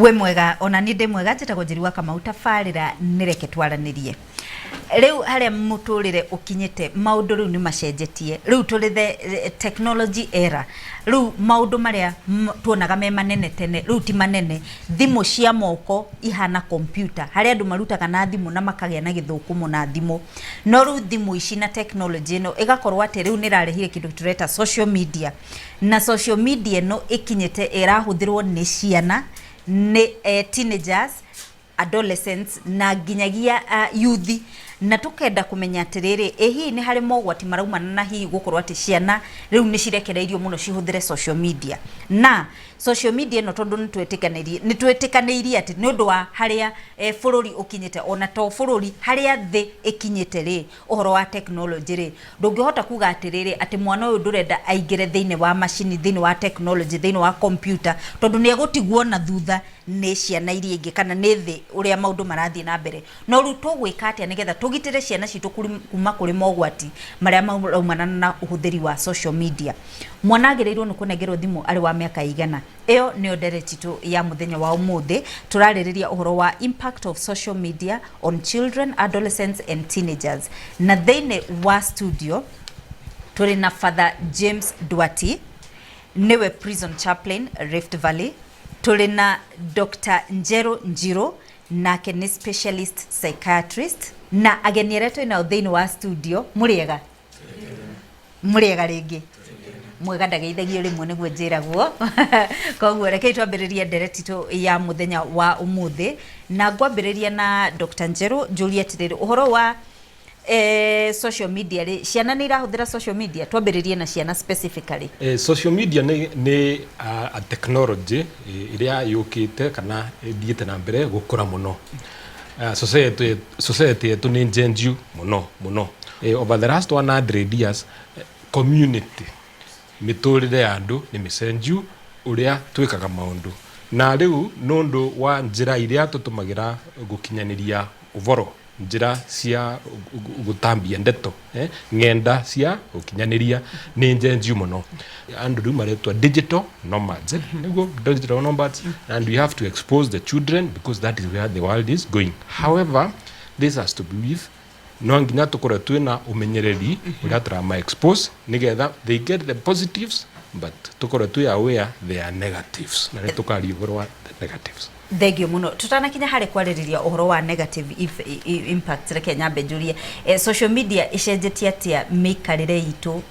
Wĩ mwega? Ona niĩ ndĩ mwega. Njĩtagwo Njeri wa Kamau. Tabarĩra nĩ Reke Twaranĩrie. Rĩu harĩa mũtũrĩre ũkinyĩte, maũndũ rĩu nĩ macenjetie. Rĩu tũrĩ the technology era. Rĩu maũndũ marĩa tuonaga me manene tene rĩu ti manene. Thimũ cia moko ihana computer, harĩa andũ marutaga na thimũ na makagĩa na gĩthũkũmo na thimũ. No rĩu thimũ ici na technology ĩno ĩgakorwo atĩ rĩu nĩ ĩrarehire kĩndũ tũreta social media, na social media ĩno ĩkinyĩte ĩrahũthĩrwo nĩ ciana, nĩ teenagers, adolescents na nginyagia youth. Na tũkenda kũmenya atĩrĩrĩ, ĩ hihi nĩ harĩ mogwati maraumana na hihi gũkorwo atĩ ciana rĩu nĩ cirekereirio mũno cihũthĩre social media? Na social media ĩno, tondũ nĩ twĩtĩkanĩirie atĩ nĩ ũndũ wa harĩa bũrũri ũkinyĩte, ona to bũrũri, harĩa thĩ ĩkinyĩte rĩ, ũhoro wa technology rĩ, ndũngĩhota kuga atĩrĩrĩ, atĩ mwana ũyũ ndũrenda aingĩre thĩinĩ wa macini, thĩinĩ wa technology, thĩinĩ wa computer, tondũ nĩ egũtigwo na thutha nĩ ciana iria ingĩ kana nĩ thĩ ũrĩa maũndũ marathiĩ na mbere. No rĩu tũgwĩka atĩa nĩgetha tũgitĩre ciana citũ kuma kũrĩ mogwati marĩa maraumana na ũhũthĩri wa social media? Mwana agĩrĩirwo nĩ kũnengerwo thimũ arĩ wa mĩaka ĩigana? Ĩyo nĩyo ndereti itũ ya mũthenya wa ũmũthĩ. Tũrarĩrĩria ũhoro wa impact of social media on children, adolescents and teenagers. Na thĩinĩ wa studio tũrĩ na Father James Duati, nĩwe prison chaplain, Rift Valley. Tũrĩ na Dr Njeru Njiru, nake nĩ specialist psychiatrist, na ageni arĩa twĩ nao thĩinĩ wa studio. Mũrĩega? Mũrĩega rĩngĩ? Mwega ndageithagio rĩmwe nĩguo njĩragwo. Koguo rekei twambĩrĩrie ndereti itũ ya mũthenya wa ũmũthĩ, na ngwambĩrĩria na Dr Njeru. Njũrie atĩrĩrĩ, ũhoro wa social media rĩ, ciana nĩ irahũthĩra social media? Twambĩrĩrie na ciana specifically. Social media nĩ a technology ĩrĩa yũkĩte kana ĩthiĩte na mbere gũkũra mũno. Society yetu nĩ njenju mũno mũno. Over the last 100 years, community, mĩtũrĩre ya andũ nĩ mĩcenju, ũrĩa twĩkaga maũndũ, na rĩu nũndũ wa njĩra iria tũtũmagĩra gũkinyanĩria ũboro, njĩra cia gũtambia ndeto, ng'enda cia gũkinyanĩria nĩ njenju mũno. Andũ rĩu maretwa digital nomads, nĩguo digital nomads, and we have to expose the children because that is where the world is going. However, this has to be with, no nginya tũkorwo twĩna ũmenyereri ũrĩa tũrama expose nĩgetha they get the positives, but tũkorwo twĩ aware there are negatives, na nĩ tũkaria ũhoro wa the negatives. Thengio mũno. Tutanakinya harĩ kwarĩrĩria ũhoro wa negative impact, reke nyambe njũrie, social media ĩcenjetie atĩa mĩikarĩre itũ,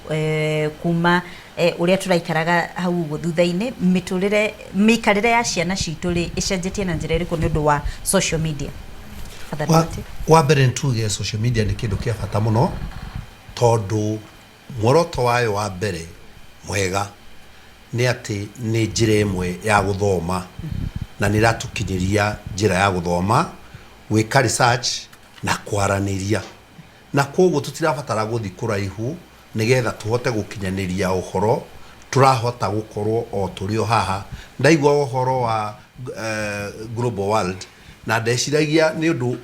kuma ũrĩa tũraikaraga hau ũguo thutha-inĩ? Mĩtũrĩre, mĩikarĩre ya ciana citũ rĩ, ĩcenjetie na njĩra ĩrĩkũ nĩ ũndũ wa social media, Father Duarte? Wa mbere nĩ tuge social media nĩ kĩndũ kĩa bata mũno, tondũ muoroto wayo wa mbere mwega nĩ atĩ nĩ njĩra ĩmwe ya gũthoma, na nĩ ĩratũkinyĩria njĩra ya gũthoma, gwĩka research na kwaranĩria, na koguo tũtirabatara gũthiĩ kũraihu nĩgetha tũhote gũkinyanĩria ũhoro. Tũrahota gũkorwo o tũrĩ o haha. Ndaigua ũhoro wa global world na ndeciragia nĩ ũndũ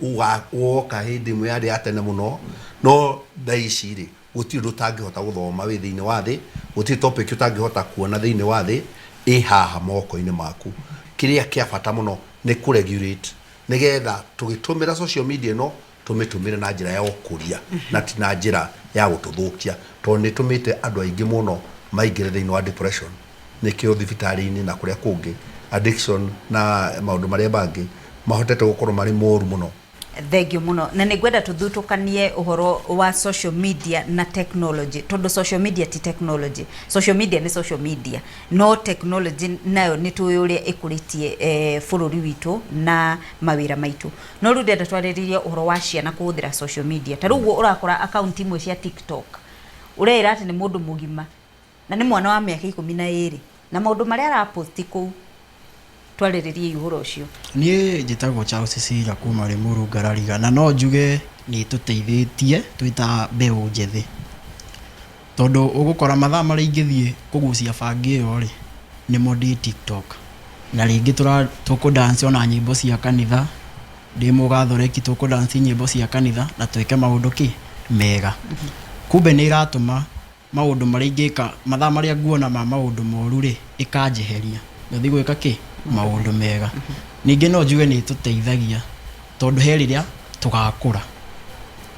woka hĩndĩ ĩmwe yarĩ ya tene mũno, no thaa ici rĩ, gũtirĩ ũndũ ũtangĩhota gũthoma wĩ thĩinĩ wa thĩ, gũtirĩ topic ũtangĩhota kuona thĩinĩ wa thĩ ĩ haha moko-inĩ maku. Kĩrĩa kĩa bata mũno nĩ kũ-regulate nĩgetha tũgĩtũmĩra social media ĩno tũmĩtũmĩre na njĩra ya ũkũria na ti na njĩra ya gũtũthũkia, tondũ nĩ ĩtũmĩte andũ aingĩ mũno maingĩre thĩinĩ wa depression. Nĩkĩo thibitarĩ-inĩ na kũrĩa kũngĩ addiction na maũndũ marĩa mangĩ mahotete gũkorwo marĩ moru mũno. Thengio mũno. Na nĩ ngwenda tũthutũkanie ũhoro wa social media na technology, tondũ social media ti technology. Social media nĩ social media, no technology nayo nĩ tũĩ ũrĩa ĩkũrĩtie bũrũri witũ na mawĩra maitũ. No rĩu ndĩrenda twarĩrĩrie ũhoro wa ciana kũhũthĩra social media. Ta rĩu ũguo ũrakora account imwe cia TikTok, ũreĩra atĩ nĩ mũndũ mũgima na nĩ mwana wa mĩaka 12, na maũndũ marĩa araposti kũu. Twarĩrĩrie ũhoro ũcio. Niĩ njĩtagwo Charles Cira kuma Rĩmuru Ngarariga, na no njuge nĩ ĩtũteithĩtie twĩ ta mbeũ njĩthĩ, tondũ ũgũkora mathaa marĩa ingĩthiĩ kũgucia bangi ĩyo rĩ, nĩmo ndĩ TikTok, na rĩngĩ tũkũ dance ona nyĩmbo cia kanitha. Ndĩ mũgathoreki, tũkũ dance nyĩmbo cia kanitha na twĩke maũndũ kĩ mega. Kumbe nĩ ĩratũma maũndũ marĩa ingĩka, mathaa marĩa nguona ma maũndũ moru rĩ, ĩkanjeheria ngathiĩ gwĩka kĩ maũndũ mega. Ningĩ no njuge nĩ ĩtũteithagia tondũ he rĩrĩa tũgakũra,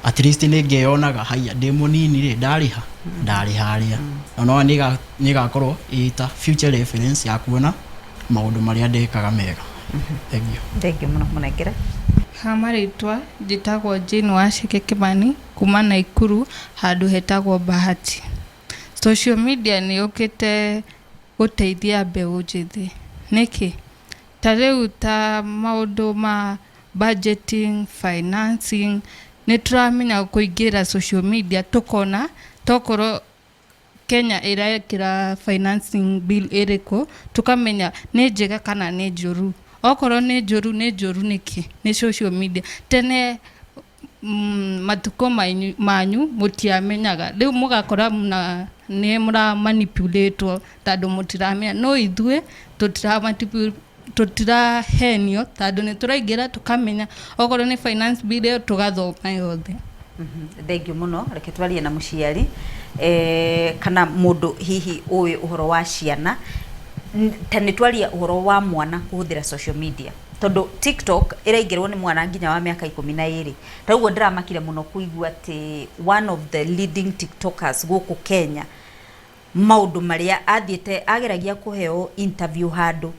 at least nĩ ngeyonaga haiya ndĩ mũnini rĩ ndarĩ ha ndarĩ harĩa, na no nĩ ĩgakorwo ĩta future reference ya kuona maũndũ marĩa ndekaga mega. Thank you. Thengiũ mũno, mũnengere. Ha marĩtwa njĩtagwo Jane Waceke Kimani kuma Naikuru, handũ hetagwo Bahati. Social media nĩ yũkĩte gũteithia mbeũ njĩthĩ. Nĩkĩ? Ta rĩu ta maũndũ ma budgeting, financing, nĩ tũramenya kũingĩra social media tũkona tokorwo Kenya ĩrekĩra financing bill ĩrĩkũ, tũkamenya nĩ njega kana nĩ njũru. Okorwo nĩ njũru, nĩ njũru nĩkĩ? Nĩ social media. Tene matukũ manyu mũtiamenyaga, rĩu mũgakora muna nĩ mũra manipulatwo tondũ mũtiramenya. No ithuĩ tũtirahenio tondũ nĩ tũraingĩra tũkamenya okorwo nĩ finance bill ĩyo tũgathoma yothe. Thengiũ mũno. Reke twarie na mũciari kana mũndũ hihi ũĩ ũhoro wa ciana. Ta nĩ twaria ũhoro wa mwana kũhũthĩra social media, tondũ TikTok ĩraingĩrwo nĩ mwana nginya wa mĩaka 12. Ta ũguo ndĩramakire mũno kũigua atĩ one of the leading tiktokers gũkũ Kenya, maũndũ marĩa athiĩte ageragia kũheo interview handũ,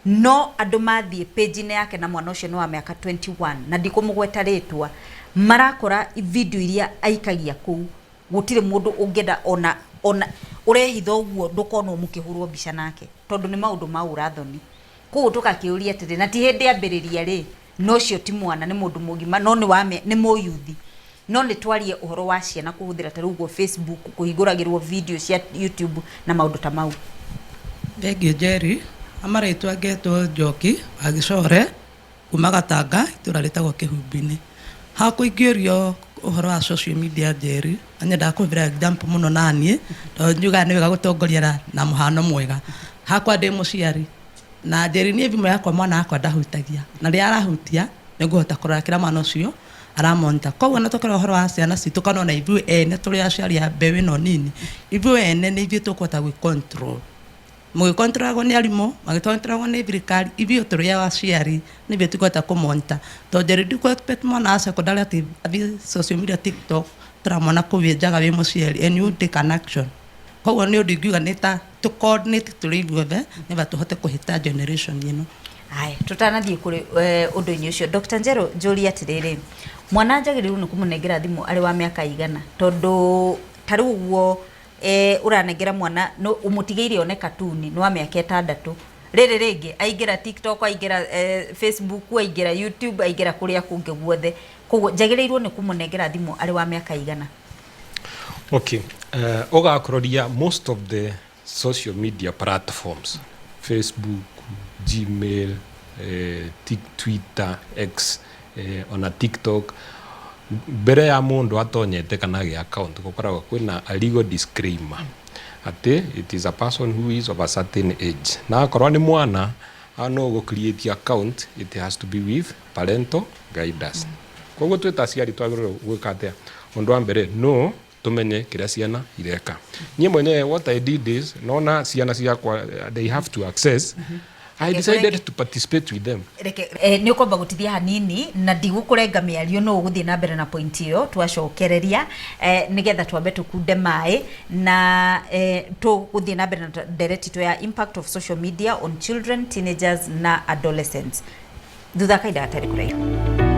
no andũ mathiĩ page-inĩ yake, na mwana ũcio nĩ wa mĩaka 21 na ndikũmũgweta rĩtwa, marakora video iria aikagia kũu, gũtirĩ mũndũ ũngĩenda ona ũrehitha ũguo ndũkonwo mũkĩhũrwo mbica nake, tondũ nĩ maũndũ ma ũrathoni. Koguo tũgakĩũria atĩrĩ, na ti hĩndĩ ambĩrĩria rĩ, no ũcio ti mwana, nĩ mũndũ mũgima, no nĩ wa nĩ mũyuthi. No nĩ twarie ũhoro wa ciana kũhũthĩra ta rĩu ũguo Facebook, kũhingũragĩrwo video cia YouTube na maũndũ ta mau. Thengiũ Njeri, amarĩtwa ngetwo Njoki wa Gĩcore kuma Gatanga, itũra rĩtagwo Kĩhumbi-inĩ. Hakwa ingĩũrio ũhoro wa social media, Njeri, na nyendaga kũhũthĩra example mũno naniĩ, tondũ njugaga nĩ wega gũtongoria na mũhano mwega. Hakwa ndĩ mũciari na Njeri, niĩ thimũ yakwa mwana wakwa ndahutagia, na rĩrĩa arahutia nĩ ngũhota kũrora kĩrĩa mwana ũcio aramonita. Koguo na tũkĩrora ũhoro wa ciana citũ kana ona ithuĩ ene tũrĩ aciari a mbeũ ĩno nini, ithuĩ ene nĩ ithuĩ tũkũhota gwĩ control. Mũgĩkontrolagwo nĩ arimũ, magĩkontrolagwo nĩ thirikari, ithuĩ tũrĩ aciari nĩ ithuĩ tũkũhota kũmonita, tondũ Njeri, ndikũ expect mwana wa secondary atĩ athiĩ social media TikTok tũramona kũu wĩ njaga wĩ mũciari and you take an action. Koguo nĩ ũndũ ingiuga nĩ ta tũ coordinate tũrĩ ithuothe nĩgetha tũhote kũhĩta generation ĩno. Haya, tũtanathiĩ kũrĩ ũndũ-inĩ ũcio, Dr. Njero, njũrie atĩrĩrĩ, mwana njagĩrĩirwo nĩ kũmũnengera thimũ arĩ wa mĩaka igana? Tondũ ta rĩu ũguo ũranengera mwana no ũmũtigĩire one katuni nĩ wa mĩaka 6, rĩrĩ rĩngĩ aingĩra TikTok, aingĩra Facebook, aingĩra YouTube, aingĩra kũrĩa kũngĩ guothe. Koguo njagĩrĩirwo nĩ kũmũnengera thimũ arĩ wa mĩaka igana? Okay, ũgakũroria most of the social media platforms, Facebook, Gmail, Twitter, X, ona TikTok, mbere ya mũndũ atonyete kana agĩa account, gũkoragwo kwĩna a legal disclaimer atĩ it is a person who is of a certain age, na akorwo nĩ mwana no gũ create account, it has to be with parental guidance. Koguo twĩ ta aciari twagĩrĩirwo gwĩka atĩa? Ũndũ wa mbere, no tumenye kĩrĩa ciana ireka. Niĩ mwenyewe, what I did is, nona ciana ciakwa they have to access, I decided to participate with them. Reke nĩ ũkwamba gũtithia hanini na ndigũkũrenga mĩario, no ũgũthiĩ na mbere na point ĩyo twacokereria, nĩgetha twambe tũkunde maĩ na tũgũthiĩ na mbere na ndereti itũ ya impact of social media on children, teenagers na adolescents thutha kahinda gatarĩ kũraihu.